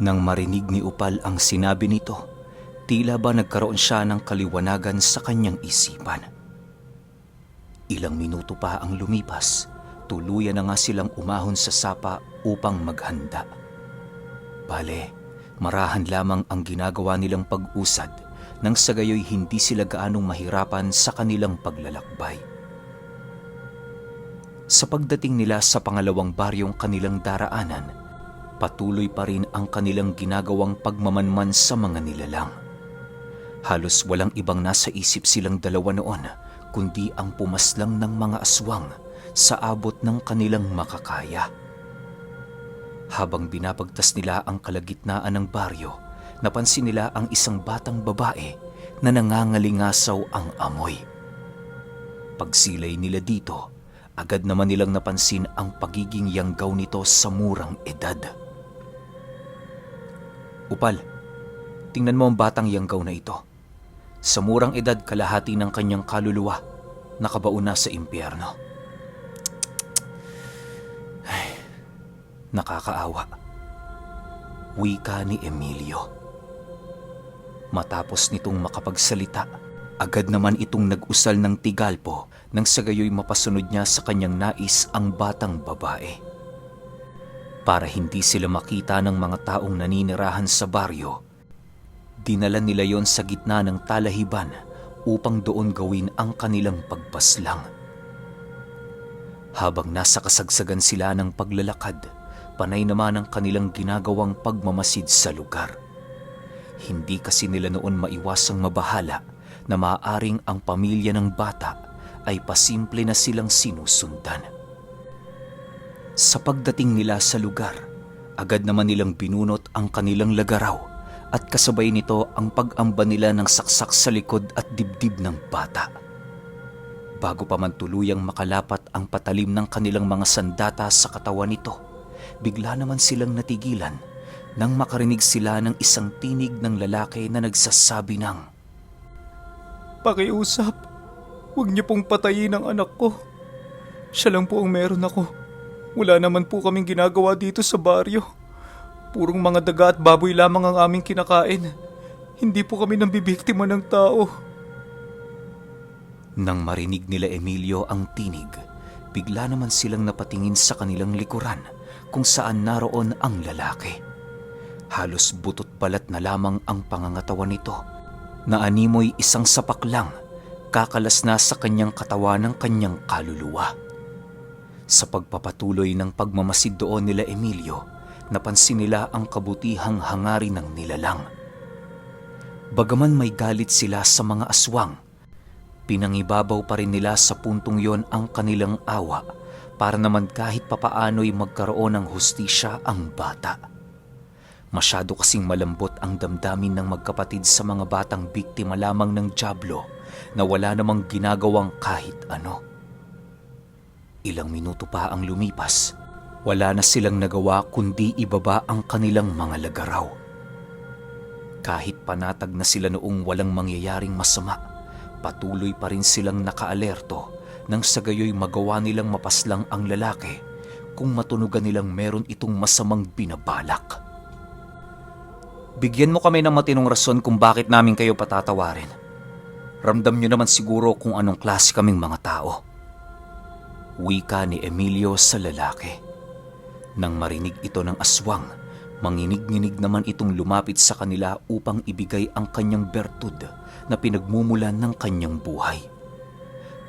Nang marinig ni Upal ang sinabi nito, tila ba nagkaroon siya ng kaliwanagan sa kanyang isipan. Ilang minuto pa ang lumipas, tuluyan na nga silang umahon sa sapa upang maghanda. Bale, marahan lamang ang ginagawa nilang pag-usad nang sa gayoy hindi sila gaanong mahirapan sa kanilang paglalakbay. Sa pagdating nila sa pangalawang baryong kanilang daraanan, patuloy pa rin ang kanilang ginagawang pagmamanman sa mga nilalang. Halos walang ibang nasa isip silang dalawa noon, kundi ang pumaslang ng mga aswang sa abot ng kanilang makakaya. Habang binabagtas nila ang kalagitnaan ng baryo, napansin nila ang isang batang babae na nangangalingasaw ang amoy. Pagsilay nila dito, agad naman nilang napansin ang pagiging yanggaw nito sa murang edad. Upal, tingnan mo ang batang yanggaw na ito. Sa murang edad, kalahati ng kanyang kaluluwa nakabaon na sa impyerno. Ay, nakakaawa. Wika ni Emilio. Matapos nitong makapagsalita, agad naman itong nag-usal ng tigalpo nang sa gayoy mapasunod niya sa kanyang nais ang batang babae. Para hindi sila makita ng mga taong naninirahan sa baryo, dinala nila yon sa gitna ng talahiban upang doon gawin ang kanilang pagpaslang. Habang nasa kasagsagan sila ng paglalakad, panay naman ang kanilang ginagawang pagmamasid sa lugar. Hindi kasi nila noon maiwasang mabahala na maaaring ang pamilya ng bata ay pasimple na silang sinusundan. Sa pagdating nila sa lugar, agad naman nilang binunot ang kanilang lagaraw at kasabay nito ang pag-amba nila ng saksak sa likod at dibdib ng bata. Bago pa man tuluyang makalapat ang patalim ng kanilang mga sandata sa katawan nito, bigla naman silang natigilan nang makarinig sila ng isang tinig ng lalaki na nagsasabi ng, "Pakiusap, huwag niyo pong patayin ang anak ko. Siya lang po ang meron ako. Wala naman po kaming ginagawa dito sa baryo. Purong mga daga at baboy lamang ang aming kinakain. Hindi po kami nambibiktima ng tao." Nang marinig nila Emilio ang tinig, bigla naman silang napatingin sa kanilang likuran kung saan naroon ang lalaki. Halos butot balat na lamang ang pangangatawan nito, na animoy isang sapak lang, kakalas na sa kanyang katawan ng kanyang kaluluwa. Sa pagpapatuloy ng pagmamasid doon nila Emilio, napansin nila ang kabutihang hangarin ng nilalang. Bagaman may galit sila sa mga aswang, pinangibabaw pa rin nila sa puntong yon ang kanilang awa para naman kahit papaano'y magkaroon ng hustisya ang bata. Masyado kasing malambot ang damdamin ng magkapatid sa mga batang biktima lamang ng dyablo na wala namang ginagawang kahit ano. Ilang minuto pa ang lumipas, wala na silang nagawa kundi ibaba ang kanilang mga lagaraw. Kahit panatag na sila noong walang mangyayaring masama, patuloy pa rin silang nakaalerto nang sa gayoy magawa nilang mapaslang ang lalaki kung matunugan nilang meron itong masamang binabalak. "Bigyan mo kami ng matinong rason kung bakit namin kayo patatawarin. Ramdam nyo naman siguro kung anong klase kaming mga tao." Wika ni Emilio sa lalaki. Nang marinig ito ng aswang, manginig-nginig naman itong lumapit sa kanila upang ibigay ang kanyang bertud na pinagmumulan ng kanyang buhay.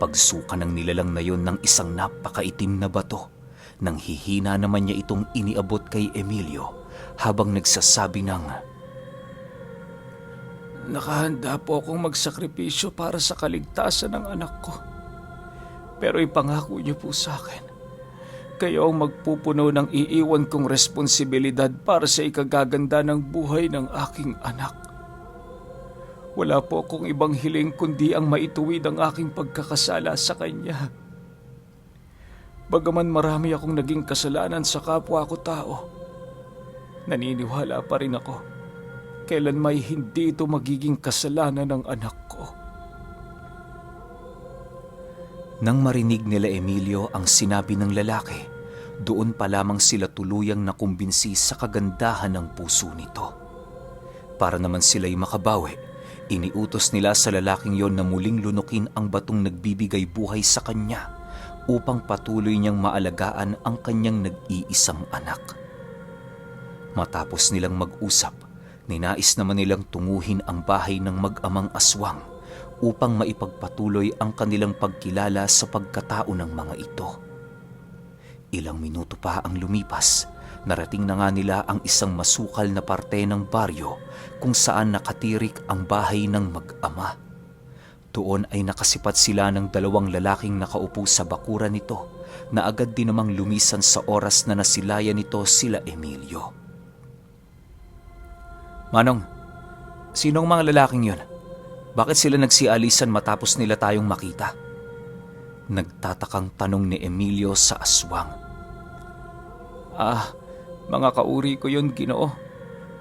Pagsuka ng nilalang na yon ng isang napakaitim na bato, nang hihina naman niya itong iniabot kay Emilio habang nagsasabi ng, "Nakahanda po akong magsakripisyo para sa kaligtasan ng anak ko. Pero ipangako niyo po sa akin, kayo ang magpupuno ng iiwan kong responsibilidad para sa ikagaganda ng buhay ng aking anak. Wala po akong ibang hiling kundi ang maituwid ang aking pagkakasala sa kanya. Bagaman marami akong naging kasalanan sa kapwa ko tao, naniniwala pa rin ako kailan may hindi ito magiging kasalanan ng anak ko." Nang marinig nila Emilio ang sinabi ng lalaki, Doon pa lamang sila tuluyang nakumbinsi sa kagandahan ng puso nito. Para naman sila'y makabawi, iniutos nila sa lalaking yon na muling lunukin ang batong nagbibigay buhay sa kanya upang patuloy niyang maalagaan ang kanyang nag-iisang anak. Matapos nilang mag-usap, ninais naman nilang tunguhin ang bahay ng mag-amang aswang upang maipagpatuloy ang kanilang pagkilala sa pagkatao ng mga ito. Ilang minuto pa ang lumipas, narating na nga nila ang isang masukal na parte ng baryo kung saan nakatirik ang bahay ng mag-ama. Doon ay nakasipat sila ng dalawang lalaking nakaupo sa bakuran nito na agad din namang lumisan sa oras na nasilayan nito sila Emilio. Manong, sinong mga lalaking yun? Bakit sila nagsialisan matapos nila tayong makita? Nagtatakang tanong ni Emilio sa aswang. Mga kauri ko yun, Ginoo.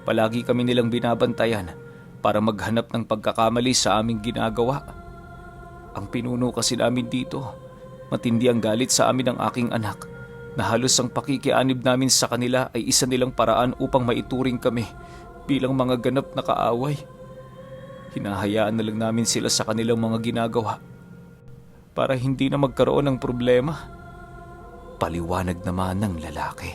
Palagi kami nilang binabantayan para maghanap ng pagkakamali sa aming ginagawa. Ang pinuno kasi namin dito, matindi ang galit sa amin ng aking anak na halos ang pakikianib namin sa kanila ay isa nilang paraan upang maituring kami bilang mga ganap na kaaway. Hinahayaan na lang namin sila sa kanilang mga ginagawa para hindi na magkaroon ng problema. Paliwanag naman ng lalaki.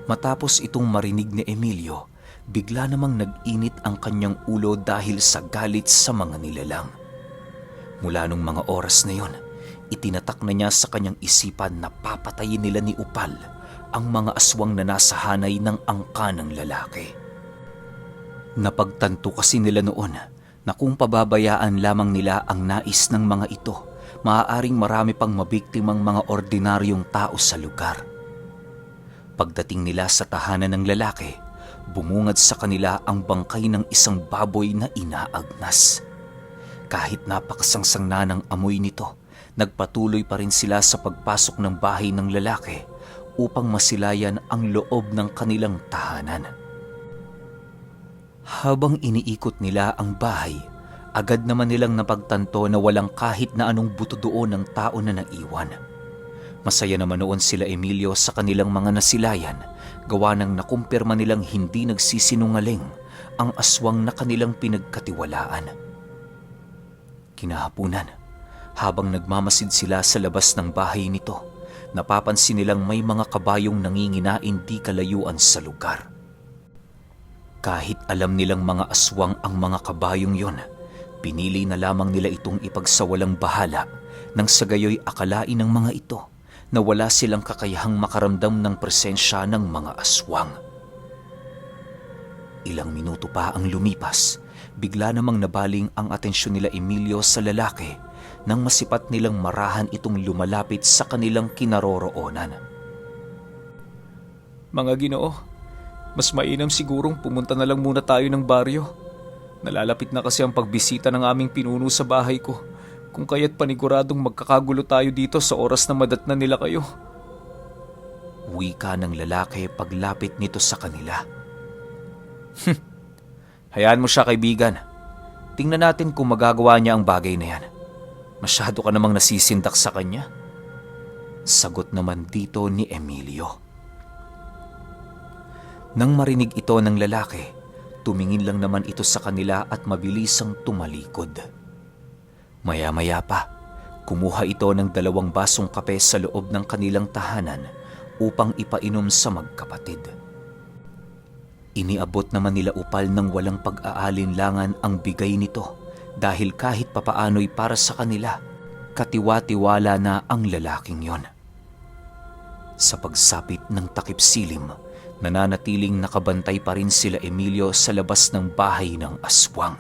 Matapos itong marinig ni Emilio, bigla namang nag-init ang kanyang ulo dahil sa galit sa mga nilalang. Mula nung mga oras na yon, itinatak na niya sa kanyang isipan na papatayin nila ni Upal ang mga aswang na nasa hanay ng angka ng lalaki. Napagtanto kasi nila noon na kung pababayaan lamang nila ang nais ng mga ito, maaaring marami pang mabiktimang mga ordinaryong tao sa lugar. Pagdating nila sa tahanan ng lalaki, bumungad sa kanila ang bangkay ng isang baboy na inaagnas. Kahit napakasangsang na ng amoy nito, nagpatuloy pa rin sila sa pagpasok ng bahay ng lalaki upang masilayan ang loob ng kanilang tahanan. Habang iniikot nila ang bahay, agad naman nilang napagtanto na walang kahit na anong buto doon ng tao na naiwan. Masaya naman noon sila Emilio sa kanilang mga nasilayan, gawa ng nakumpirma nilang hindi nagsisinungaling ang aswang na kanilang pinagkatiwalaan. Kinahapunan, habang nagmamasid sila sa labas ng bahay nito, napapansin nilang may mga kabayong nanginginain di kalayuan sa lugar. Kahit alam nilang mga aswang ang mga kabayong yon, pinili na lamang nila itong ipagsawalang bahala nang sa gayoy akalain ng mga ito na wala silang kakayahang makaramdam ng presensya ng mga aswang. Ilang minuto pa ang lumipas, bigla namang nabaling ang atensyon nila Emilio sa lalaki nang masipat nilang marahan itong lumalapit sa kanilang kinaroroonan. Mga Ginoo, mas mainam sigurong pumunta na lang muna tayo ng baryo. Nalalapit na kasi ang pagbisita ng aming pinuno sa bahay ko. Kung kaya't paniguradong magkakagulo tayo dito sa oras na madatnan nila kayo. Wika ng lalaki paglapit nito sa kanila. Hayaan mo siya, kaibigan. Tingnan natin kung magagawa niya ang bagay na yan. Masyado ka namang nasisindak sa kanya. Sagot naman dito ni Emilio. Nang marinig ito ng lalaki, tumingin lang naman ito sa kanila at mabilisang tumalikod. Maya-maya pa, kumuha ito ng 2 basong kape sa loob ng kanilang tahanan upang ipainom sa magkapatid. Iniabot naman nila Upal ng walang pag-aalinlangan ang bigay nito dahil kahit papaano'y para sa kanila, katiwa-tiwala na ang lalaking yon. Sa pagsapit ng takip silim, nananatiling nakabantay pa rin sila Emilio sa labas ng bahay ng aswang.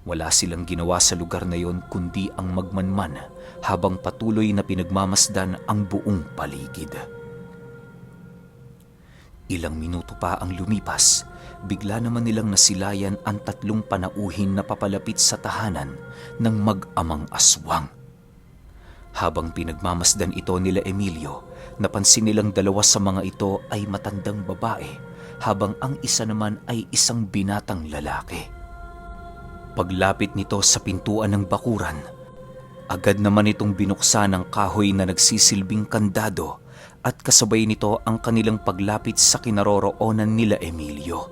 Wala silang ginawa sa lugar na yon kundi ang magmanman habang patuloy na pinagmamasdan ang buong paligid. Ilang minuto pa ang lumipas, bigla naman nilang nasilayan ang 3 panauhin na papalapit sa tahanan ng mag-amang aswang. Habang pinagmamasdan ito nila Emilio, napansin nilang 2 sa mga ito ay matandang babae habang ang isa naman ay isang binatang lalaki. Paglapit nito sa pintuan ng bakuran, Agad naman itong binuksan ng kahoy na nagsisilbing kandado at kasabay nito ang kanilang paglapit sa kinaroroonan nila Emilio.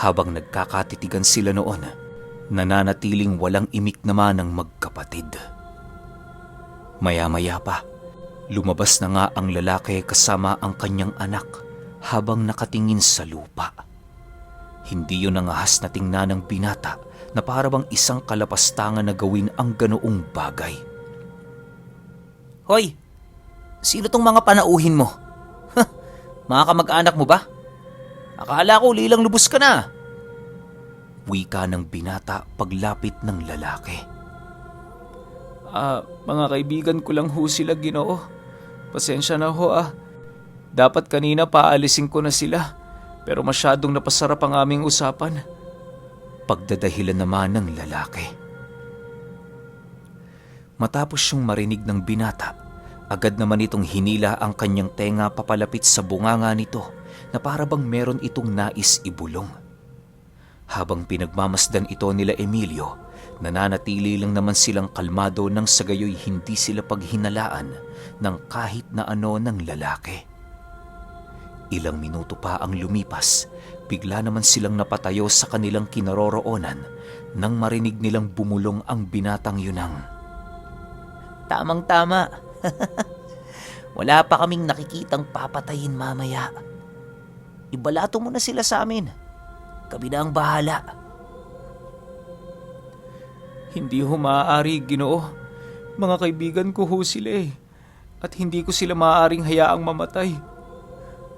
Habang nagkakatitigan sila noon, nananatiling walang imik naman ang magkapatid. Maya-maya pa, lumabas na nga ang lalaki kasama ang kanyang anak habang nakatingin sa lupa. Hindi yun ang ahas na tingnan ng binata na parabang isang kalapastangan na gawin ang ganoong bagay. Hoy! Sino tong mga panauhin mo? Mga kamag-anak mo ba? Akala ko lilang lubos ka na. Wika ng binata paglapit ng lalaki. Mga kaibigan ko lang ho sila, Ginoo. Pasensya na ho Dapat kanina paalisin ko na sila, pero masyadong napasarap ang aming usapan. Pagdadahilan naman ng lalaki. Matapos siyang marinig ng binata, agad naman itong hinila ang kanyang tenga papalapit sa bunganga nito na parabang meron itong nais ibulong. Habang pinagmamasdan ito nila Emilio, nananatili lang naman silang kalmado nang sa gayoy hindi sila paghinalaan ng kahit na ano ng lalaki. Ilang minuto pa ang lumipas, bigla naman silang napatayo sa kanilang kinaroroonan nang marinig nilang bumulong ang binatang yunang. Tamang-tama. Wala pa kaming nakikitang papatayin mamaya. Ibalato mo na sila sa amin. Kami na ang bahala. Hindi ho maaari, Ginoo. Mga kaibigan ko ho sila at hindi ko sila maaaring hayaang mamatay.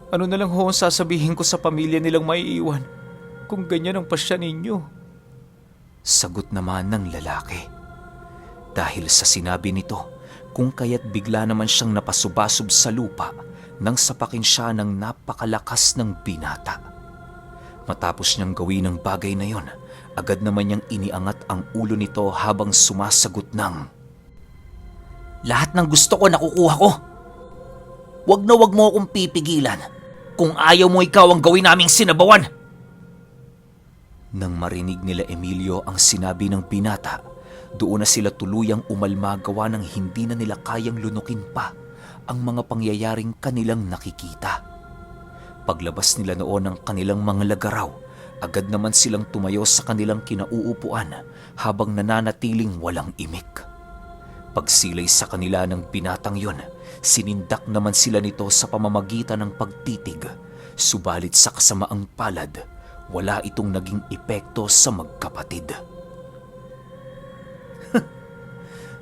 Ano na lang ho ang sasabihin ko sa pamilya nilang maiiwan kung ganyan ang pasya ninyo? Sagot naman ng lalaki. Dahil sa sinabi nito, kung kaya't bigla naman siyang napasubasob sa lupa nang sapakin siya ng napakalakas ng binata. Matapos niyang gawin ang bagay na yon, agad naman niyang iniangat ang ulo nito habang sumasagot ng, "Lahat ng gusto ko nakukuha ko. Wag na wag mo akong pipigilan. Kung ayaw mo ikaw ang gawin naming sinabawan." Nang marinig nila Emilio ang sinabi ng binata, doon na sila tuluyang umalma gawa ng hindi na nila kayang lunukin pa ang mga pangyayaring kanilang nakikita. Paglabas nila noon ng kanilang mga lagaraw, agad naman silang tumayo sa kanilang kinauupuan habang nananatiling walang imik. Pagsilay sa kanila ng binatang yon, sinindak naman sila nito sa pamamagitan ng pagtitig, subalit sa kasamaang palad, wala itong naging epekto sa magkapatid.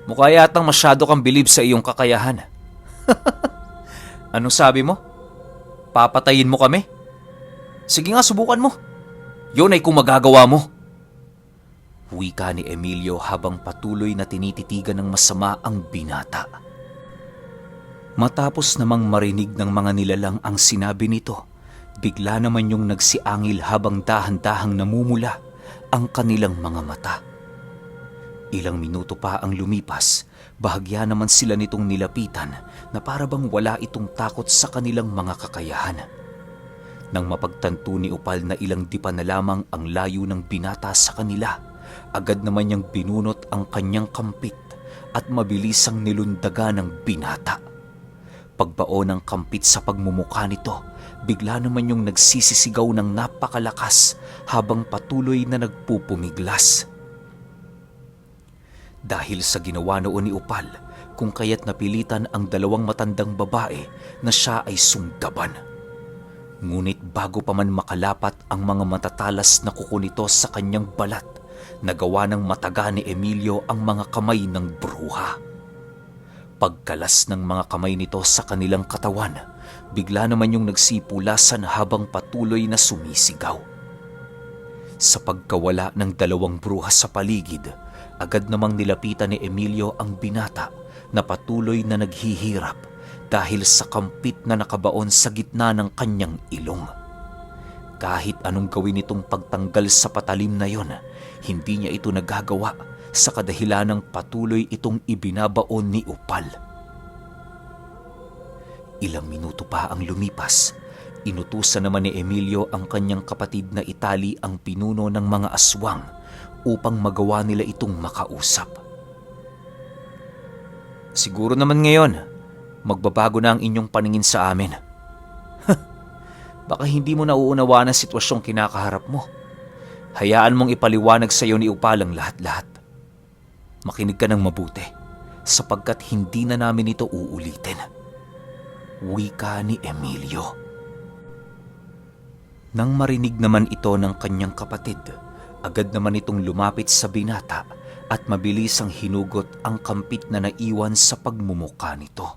Mukha yatang masyado kang bilib sa iyong kakayahan. Anong sabi mo? Papatayin mo kami? Sige nga, subukan mo. Yun ay kung magagawa mo. Wika ni Emilio habang patuloy na tinititigan ng masama ang binata. Matapos namang marinig ng mga nilalang ang sinabi nito, bigla naman yung nagsiangil habang dahan-dahang namumula ang kanilang mga mata. Ilang minuto pa ang lumipas, bahagya naman sila nitong nilapitan na parabang wala itong takot sa kanilang mga kakayahan. Nang mapagtanto ni Upal na ilang dipa na lamang ang layo ng binata sa kanila, agad naman niyang binunot ang kanyang kampit at mabilisang nilundaga ng binata. Pagbaon ng kampit sa pagmumukha nito, bigla naman yung nagsisisigaw ng napakalakas habang patuloy na nagpupumiglas. Dahil sa ginawa noon ni Upal, kung kaya't napilitan ang dalawang matandang babae na siya ay sunggaban. Ngunit bago pa man makalapat ang mga matatalas na kuko nito sa kanyang balat, nagawa ng mataga ni Emilio ang mga kamay ng bruha. Pagkalas ng mga kamay nito sa kanilang katawan, bigla naman yung nagsipulasan habang patuloy na sumisigaw. Sa pagkawala ng dalawang bruha sa paligid, agad namang nilapitan ni Emilio ang binata na patuloy na naghihirap dahil sa kampit na nakabaon sa gitna ng kanyang ilong. Kahit anong gawin itong pagtanggal sa patalim na yon, hindi niya ito nagagawa sa kadahilanang patuloy itong ibinabaon ni Upal. Ilang minuto pa ang lumipas, inutusan naman ni Emilio ang kanyang kapatid na itali ang pinuno ng mga aswang upang magawa nila itong makausap. Siguro naman ngayon, magbabago na ang inyong paningin sa amin. Baka hindi mo nauunawaan ang sitwasyong kinakaharap mo. Hayaan mong ipaliwanag sa iyo ni Upal ang lahat-lahat. Makinig ka ng mabuti, sapagkat hindi na namin ito uulitin. Wika ni Emilio. Nang marinig naman ito ng kanyang kapatid, agad naman itong lumapit sa binata at mabilis ang hinugot ang kampit na naiwan sa pagmumuka nito.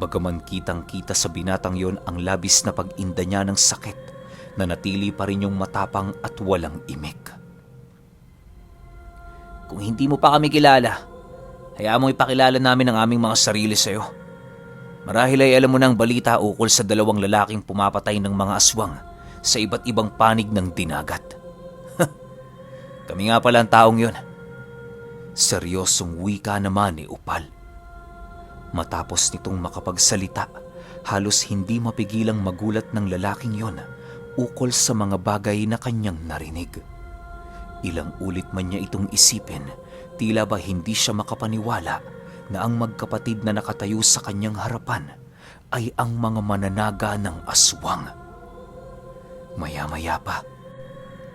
Bagaman kitang-kita sa binatang yon ang labis na pag-inda niya ng sakit, nanatili pa rin yung matapang at walang imik. Kung hindi mo pa kami kilala, hayaan mo ipakilala namin ang aming mga sarili sa iyo. Marahil ay alam mo na ang balita ukol sa 2 lalaking pumapatay ng mga aswang sa iba't ibang panig ng dinagat. Kami nga pala ang taong yon. Seryosong wika naman ni Upal. Matapos nitong makapagsalita, halos hindi mapigilang magulat ng lalaking yon ukol sa mga bagay na kanyang narinig. Ilang ulit man niya itong isipin, tila ba hindi siya makapaniwala na ang magkapatid na nakatayo sa kanyang harapan ay ang mga mananaga ng aswang. Maya-maya pa,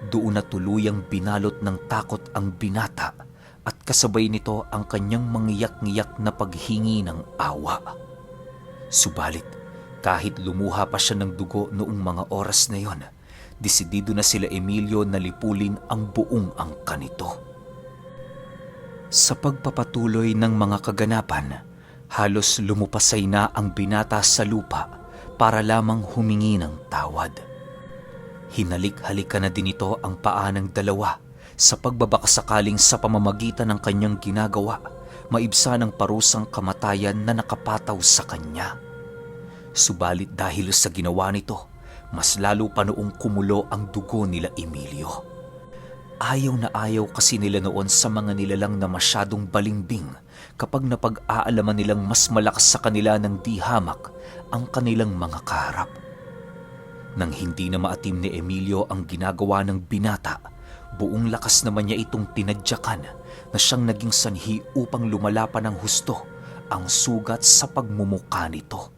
doon na tuluyang binalot ng takot ang binata at kasabay nito ang kanyang mangiyak-ngiyak na paghingi ng awa. Subalit, kahit lumuha pa siya ng dugo noong mga oras na yon, desidido na sila Emilio na lipulin ang buong angka nito. Sa pagpapatuloy ng mga kaganapan, halos lumupasay na ang binata sa lupa para lamang humingi ng tawad. Hinalik-halika na din ito ang paa ng dalawa sa pagbabakasakaling sa pamamagitan ng kanyang ginagawa, maibsa ng parusang kamatayan na nakapataw sa kanya. Subalit dahil sa ginawa nito, mas lalo pa noong kumulo ang dugo nila Emilio. Ayaw na ayaw kasi nila noon sa mga nilalang na masyadong balimbing kapag napag-aalaman nilang mas malakas sa kanila ng di hamak ang kanilang mga kaharap. Nang hindi na maatim ni Emilio ang ginagawa ng binata, buong lakas naman niya itong tinadyakan na siyang naging sanhi upang lumala pa ng husto ang sugat sa pagmumuka nito.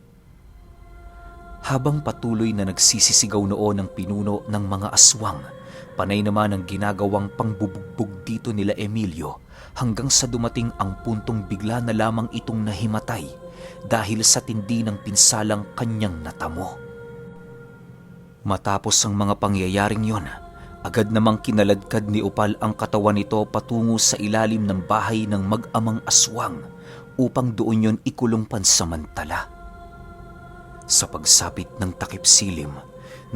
Habang patuloy na nagsisisigaw noon ang pinuno ng mga aswang, panay naman ang ginagawang pangbubugbog dito nila Emilio hanggang sa dumating ang puntong bigla na lamang itong nahimatay dahil sa tindi ng pinsalang kanyang natamo. Matapos ang mga pangyayaring yon, agad namang kinaladkad ni Upal ang katawan nito patungo sa ilalim ng bahay ng mag-amang aswang upang doon yon ikulong pansamantala. Sa pagsapit ng takip silim,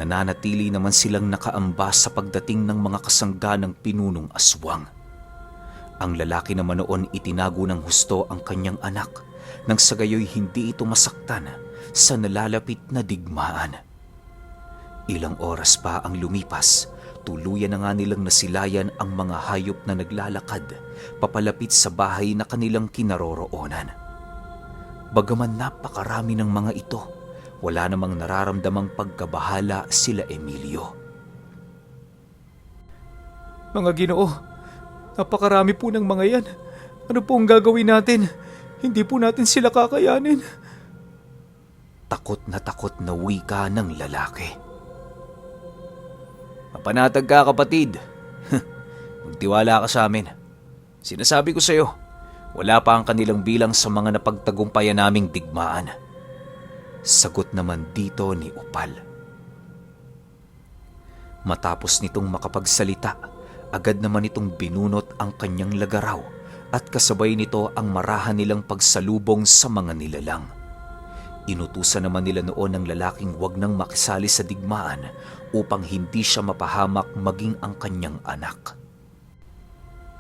nananatili naman silang nakaamba sa pagdating ng mga kasangga ng pinunong aswang. Ang lalaki naman noon itinago ng husto ang kanyang anak nang sa gayoy hindi ito masaktan sa nalalapit na digmaan. Ilang oras pa ang lumipas, tuluyan na nga nilang nasilayan ang mga hayop na naglalakad papalapit sa bahay na kanilang kinaroroonan. Bagaman napakarami ng mga ito, wala namang nararamdamang pagkabahala sila Emilio. Mga Ginoo, napakarami po ng mga yan. Ano po ang gagawin natin? Hindi po natin sila kakayanin. Takot na wika ng lalaki. Mapanatag ka, kapatid. Magtiwala ka sa amin. Sinasabi ko sa iyo, wala pa ang kanilang bilang sa mga napagtagumpayan naming digmaan. Sagot naman dito ni Upal. Matapos nitong makapagsalita, agad naman itong binunot ang kanyang lagaraw at kasabay nito ang marahan nilang pagsalubong sa mga nilalang. Inutusan naman nila noon ang lalaking wag nang makisali sa digmaan upang hindi siya mapahamak maging ang kanyang anak.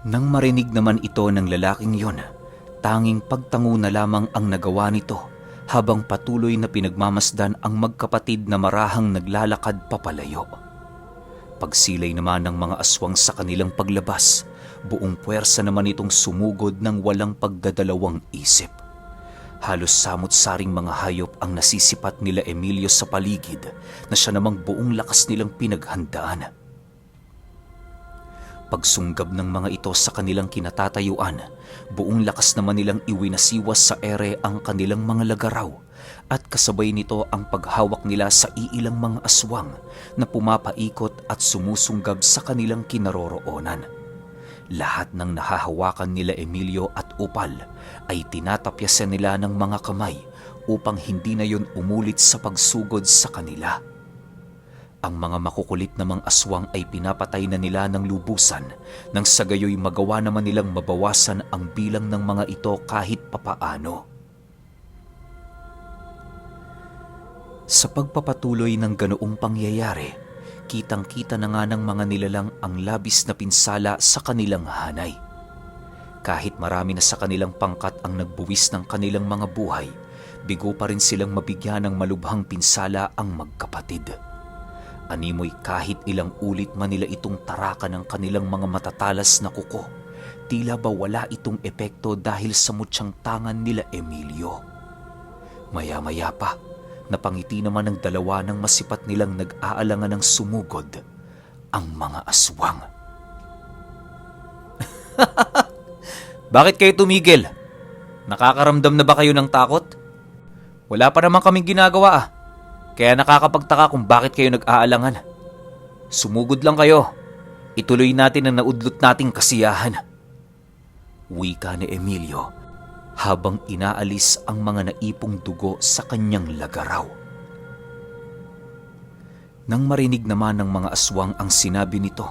Nang marinig naman ito ng lalaking yon, tanging pagtango na lamang ang nagawa nito habang patuloy na pinagmamasdan ang magkapatid na marahang naglalakad papalayo. Pagsilay naman ng mga aswang sa kanilang paglabas, buong puwersa naman itong sumugod ng walang pagdadalawang isip. Halos samot-saring mga hayop ang nasisipat nila Emilio sa paligid na siya namang buong lakas nilang pinaghandaan. Pagsunggab ng mga ito sa kanilang kinatatayuan, buong lakas naman nilang iwinasiwas sa ere ang kanilang mga lagaraw at kasabay nito ang paghawak nila sa iilang mga aswang na pumapaikot at sumusunggab sa kanilang kinaroroonan. Lahat ng nahahawakan nila Emilio at Upal ay tinatapyasan nila ng mga kamay upang hindi na yon umulit sa pagsugod sa kanila. Ang mga makukulit na mga aswang ay pinapatay na nila ng lubusan nang sa gayoy magawa naman nilang mabawasan ang bilang ng mga ito kahit papaano. Sa pagpapatuloy ng ganoong pangyayari, kitang-kita na nga ng mga nilalang ang labis na pinsala sa kanilang hanay. Kahit marami na sa kanilang pangkat ang nagbuwis ng kanilang mga buhay, bigo pa rin silang mabigyan ng malubhang pinsala ang magkapatid. Animoy kahit ilang ulit man nila itong tarakan ng kanilang mga matatalas na kuko, tila ba wala itong epekto dahil sa mutsyang tangan nila Emilio. Maya-maya pa, napangiti naman ng dalawa ng masipat nilang nag-aalangan ng sumugod ang mga aswang. Bakit kayo tumigil? Nakakaramdam na ba kayo ng takot? Wala pa naman kaming ginagawa ah. Kaya nakakapagtaka kung bakit kayo nag-aalangan. Sumugod lang kayo. Ituloy natin ang naudlot nating kasiyahan. Wika ni Emilio habang inaalis ang mga naipong dugo sa kanyang lagaraw. Nang marinig naman ng mga aswang ang sinabi nito,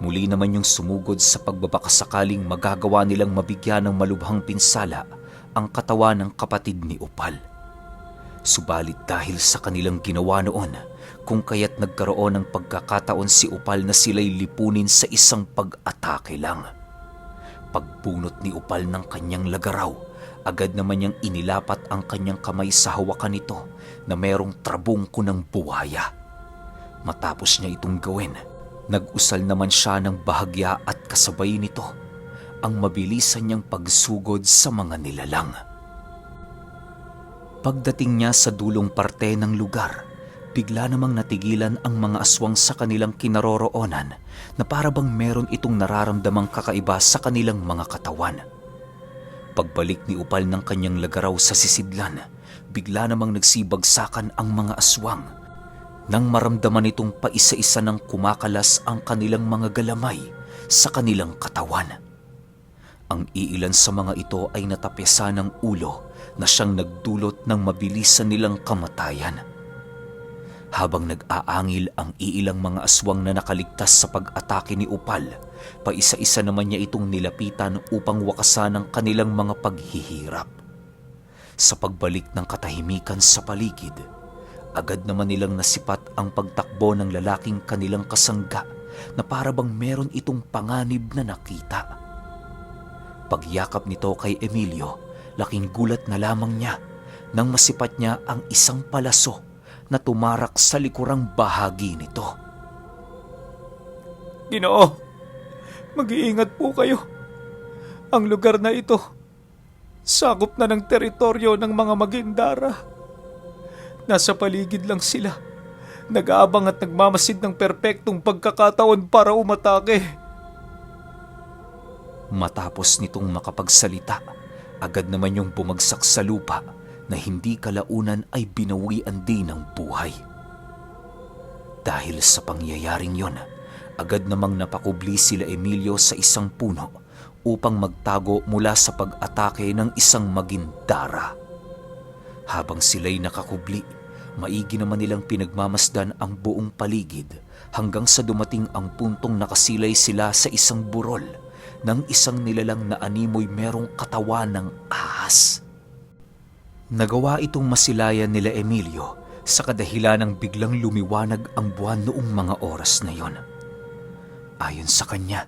muli naman yung sumugod sa pagbabakasakaling magagawa nilang mabigyan ng malubhang pinsala ang katawan ng kapatid ni Upal. Subalit dahil sa kanilang ginawa noon, kung kaya't nagkaroon ng pagkakataon si Upal na sila'y lipunin sa isang pag-atake lang. Pagbunot ni Upal ng kanyang lagaraw, agad naman niyang inilapat ang kanyang kamay sa hawakan nito na merong trabungko ng buhaya. Matapos niya itong gawin, nag-usal naman siya ng bahagya at kasabay nito ang mabilisan niyang pagsugod sa mga nilalang. Pagdating niya sa dulong parte ng lugar, bigla namang natigilan ang mga aswang sa kanilang kinaroroonan na para bang meron itong nararamdamang kakaiba sa kanilang mga katawan. Pagbalik ni Upal ng kanyang lagaraw sa sisidlan, bigla namang nagsibagsakan ang mga aswang. Nang maramdaman itong paisa-isa ng kumakalas ang kanilang mga galamay sa kanilang katawan. Ang iilan sa mga ito ay natapyasan ng ulo na siyang nagdulot ng mabilisan nilang kamatayan. Habang nag-aangil ang iilang mga aswang na nakaligtas sa pag-atake ni Upal, paisa-isa naman niya itong nilapitan upang wakasan ang kanilang mga paghihirap. Sa pagbalik ng katahimikan sa paligid, agad naman nilang nasipat ang pagtakbo ng lalaking kanilang kasangga na para bang meron itong panganib na nakita. Pagyakap nito kay Emilio, laking gulat na lamang niya nang masipat niya ang isang palaso na tumarak sa likurang bahagi nito. Ginoo, mag-iingat po kayo. Ang lugar na ito, sakop na ng teritoryo ng mga Magindara. Nasa paligid lang sila, nag-aabang at nagmamasid ng perpektong pagkakataon para umatake. Matapos nitong makapagsalita, agad naman yung bumagsak sa lupa na hindi kalaunan ay binawian din ng buhay. Dahil sa pangyayaring yon, agad namang napakubli sila Emilio sa isang puno upang magtago mula sa pag-atake ng isang Magindara. Habang sila'y nakakubli, maigi naman nilang pinagmamasdan ang buong paligid hanggang sa dumating ang puntong nakasilay sila sa isang burol ng isang nilalang na animoy merong katawan ng ahas. Nagawa itong masilayan nila Emilio sa kadahilan ng biglang lumiwanag ang buwan noong mga oras na yon. Ayon sa kanya,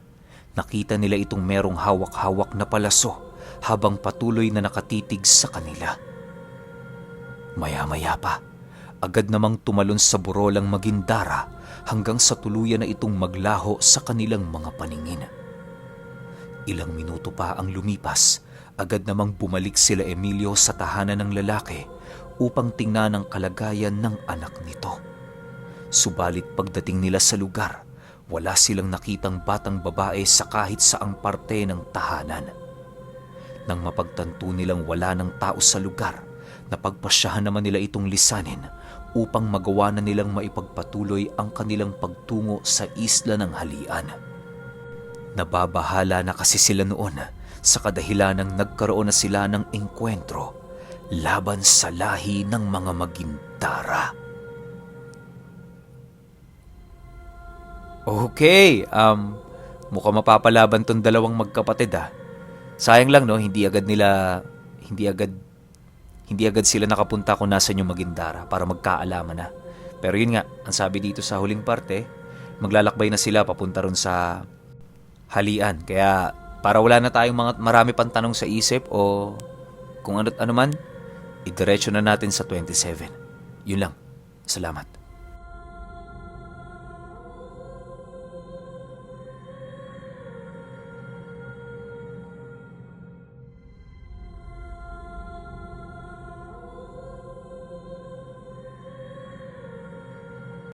nakita nila itong merong hawak-hawak na palaso habang patuloy na nakatitig sa kanila. Maya-maya pa, agad namang tumalon sa burol ang Magindara hanggang sa tuluyan na itong maglaho sa kanilang mga paningin. Ilang minuto pa ang lumipas, agad namang bumalik sila Emilio sa tahanan ng lalaki upang tingnan ang kalagayan ng anak nito. Subalit pagdating nila sa lugar, wala silang nakitang batang babae sa kahit saang parte ng tahanan. Nang mapagtanto nilang wala ng tao sa lugar, napagpasyahan naman nila itong lisanin upang magawa na nilang maipagpatuloy ang kanilang pagtungo sa isla ng Halian. Nababahala na kasi sila noon sa kadahilanang nagkaroon na sila ng engkwentro laban sa lahi ng mga Magintara. Okay, mukhang mapapalaban tong dalawang magkapatid ah. Sayang lang no, hindi agad sila nakapunta kung nasan yung Magintara para magkaalaman na. Pero yun nga, ang sabi dito sa huling parte, maglalakbay na sila papunta ron sa Halian. Kaya para wala na tayong marami pang tanong sa isip o kung ano man, idiretso na natin sa 27. Yun lang. Salamat.